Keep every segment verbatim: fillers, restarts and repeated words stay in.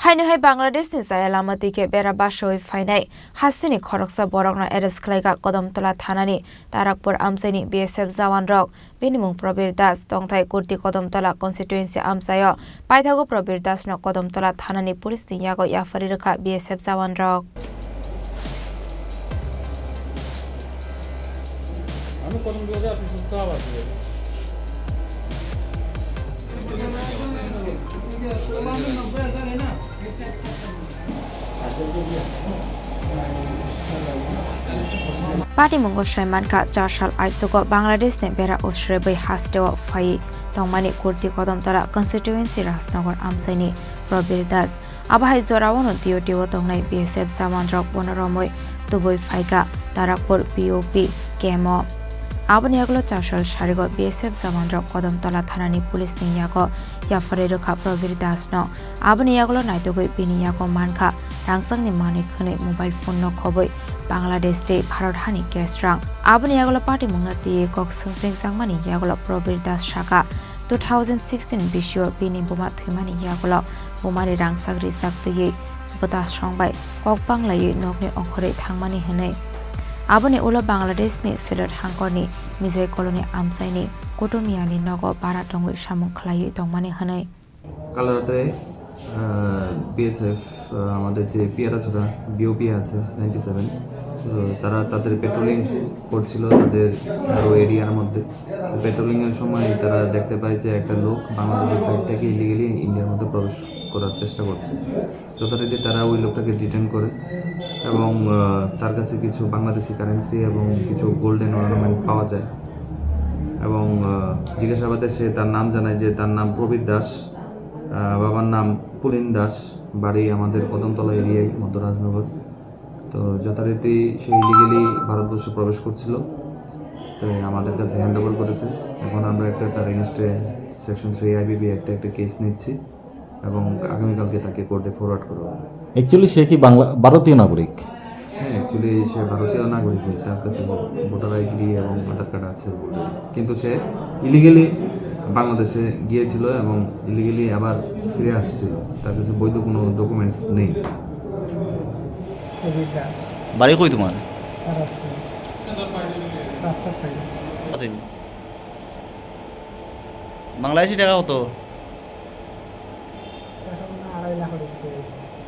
Haino hai Bangladeshni chaya lama twi khe bera basaui phainai hasteni khoroksa borokno arrest khlaikha Kodamtola thanani Tarakpur amchaini B S F jawanrok. Bini mung Probir Das, tongthai Kurti Kodamtola constituency amchaio. Paithago Probir Dasno Kodamtola thanani police ni yago yapharwi rwkha B S F jawanrok. Patimungo sai mankha, char sal aichugo Bangladeshni bera usrebwi hasteo phaiwi tongmani Kurti Kodamtola constituency Rajnagar amchaini Probir Das. Abo hai jorao no duty o tongnai B S F jawan rok bono romwi tubui phaikha Tarapur P O P camp o. Aboni yagulo char sal sarigo B S F jawan rok Kodamtola thanani police ni yago yapharwi rwkha Probir Das no. Aboni yagulo naitugwi bini yago mankha rangchakni manwi khwnwi mobile phone no khobwi Bangladesh tei Bharat hani cash rang. Aboni yagulo patimungno twiwi kok swngpringjakmani yagulo Probir Das saka, two thousand sixteen bisio bini buma thwimani yagulo bumani rangchak rijak twiwi bwta songbai kok banglaiwi nokni ongkhorwi thangmani hwnwi. Aboni ulo Bangladeshni Sylhet hangkorni Mijay Colony amchaini Kutumiyani nogo bara tongwi samung khlaiwi tongmani hwnwi. কাল রাতে, আহ, বিএসএফ, আহ, আমাদের যে পিয়ারাছড়া বিওপি আছে ninety seven, তো তারা তাদের পেট্রোলিং করছিল তাদের আরও এরিয়ার মধ্যে। তো পেট্রোলিংয়ের সময় তারা দেখতে পায় যে একটা লোক বাংলাদেশের সাইড থেকে ইলিগালি ইন্ডিয়ার মধ্যে প্রবেশ করার চেষ্টা করছে। যথারীতি তারা ওই লোকটাকে ডিটেন করে এবং, আহ, তার কাছে কিছু বাংলাদেশি কারেন্সি এবং কিছু গোল্ডেন অর্নামেন্ট পাওয়া যায়। এবং, আহ, জিজ্ঞাসাবাদে সে তার নাম জানায় যে তার নাম প্রবীর দাস, আহ, বাবার নাম পুলিন দাস, বাড়ি আমাদের কদমতলা এরিয়ায়, মধ্য রাজনগর। তো যথারীতি সে ইলিগালি ভারতবর্ষে প্রবেশ করছিল, তাই আমাদের কাছে হ্যান্ড ওভার করেছে। এখন আমরা একটা তার এগেনস্টে সেকশন থ্রি আইবিবি একটা, একটা কেস নিচ্ছি এবং আগামীকালকে তাকে কোর্টে ফরওয়ার্ড করা হবে। অ্যাকচুয়ালি সে কি বাংলা, ভারতীয় নাগরিক? হ্যাঁ, অ্যাকচুয়ালি সে ভারতীয় নাগরিক, তার কাছে ভোটার আইডি এবং আধার কার্ড আছে। কিন্তু সে ইলিগালি বাংলাদেশে গিয়েছিল এবং ইলিগালি আবার ফিরে আসছিল। তার কাছে বৈধ কোনো ডকুমেন্টস নেই। প্রবীর দাস। বাড়ি কই তোমার? তারাপুর। রাস্তার পাশে। বাংলাদেশি টাকা কত? এখন আড়াই লাখ হয়েছে।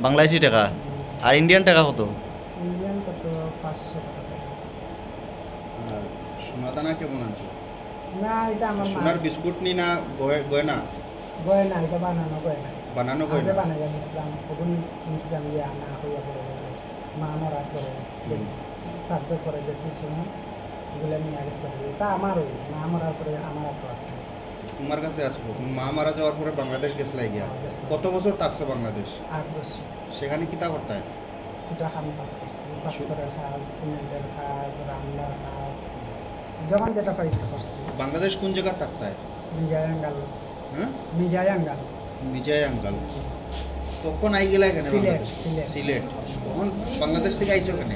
বাংলাদেশি টাকা? হুম। আর ইন্ডিয়ান টাকা কত? ইন্ডিয়ান কত? পাঁচশো টাকা। আর সোনা দানা কেমন আনছো? না, এটা আমার সোনার মাছ। বিস্কুট নি না গয়-, গয়না? গয়না, এটা বানানো গয়না। বানানো আগে গয়না? বানাইয়া দিছিলাম, ওগুন নিছিলাম, ইয়া না হইয়া পড়ে গেল। মা মরার পরে হুম। বেশি, শ্রাদ্ধর পরে বেশি সময় এগুলো নিয়ে গেছিলাম। এটা আমার ওই, মা মরার পরে আমার আব্বা আছে। তোমার কাছে আসবো। তুমি মা মারা যাওয়ার পরে বাংলাদেশ গেছিলাই গিয়া। হ্যাঁ, গেছিলাম। কত বছর থাকছো বাংলাদেশ? আট বছর। সেখানে কিতা করতায়? ছোট কাম কাজ করছি, সু- পাথরের কাজ, সিমেন্টের কাজ, রান্নার কাজ, যখন যেটা পাইছি করছি। বাংলাদেশ কোন জায়গা থাকতায়? মিজায়াঙ্গাল। হ্যাঁ? মিজায়াঙ্গাল। মিজায়াঙ্গাল। কখন আই গেলা এখানে সিলেট, বাংলাদেশ? সিলেট। সিলেট। তখন বাংলাদেশ থেকে আইছো কেন?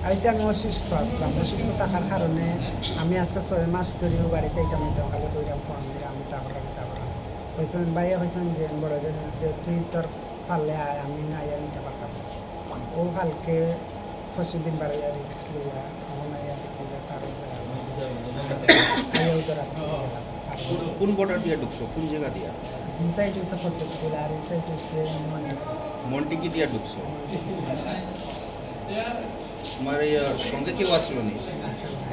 আইসি আমি অসুস্থ আসলাম, অসুস্থ থাকার কারণে আমি আজকে ছয় মাস ধরে ও বাড়িতে এটা মধ্যে খালি কইরাম ফোন দিলাম, আমি তা করলাম, তা করলাম। কইছেন, ভাইয়া কইছেন যে বড় জনে যে তুই তোর পারলে আয়, আমি না আইয়া নিতে পারতাম না। ও কালকে পরশু দিন বারো রিক্স লইয়া, আমার আইয়া দেখি যে তার উপরে আইয়া উদ্ধার আপনি গেলাম। কোন, কোন বর্ডার দিয়ে ঢুকছো? কোন জায়গা দিয়ে? ইনসাইড হইছে ফসলপুর আর ইনসাইড হইছে মন্টি। মন্টি কি দিয়ে ঢুকছো? তোমার এই, আহ, সঙ্গে কেউ আসলো নি?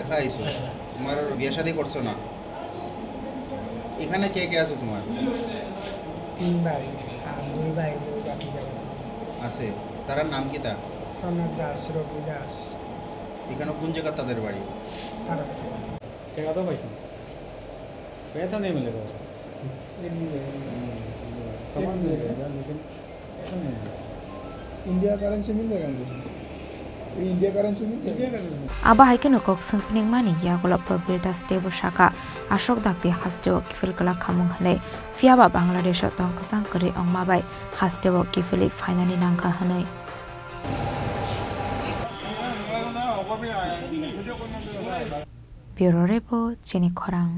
একা আইছো? তোমার বিয়ে শাদী করছো না? এখানে কে কে আছে তোমার? তিন ভাই, আর দুই ভাই, দুই ভাতিজা। আছে। তারার নাম কিতা? প্রণব দাস, রবি দাস। এখানে কোন জায়গা তাদের বাড়ি? তারা। টেকা তো পাইছি। पैसा नहीं मिलेगा सर। एक भी नहीं। समझ नहीं रहेगा, लेकिन India currency मिल जाएगा इनको। ये India currency मिल जाएगा। Abo hai kheno kok swngpiningmani yagulo Probir Das teibo saka, aswk dakti hasteo kiphil kwlak khamung hwnwi, phiyaba Bangladesh-o tong kwchang kwrwi wngma bai hasteo kiphilwi phainani nangkha hwnwi. Bureau Report, Chini Khorang.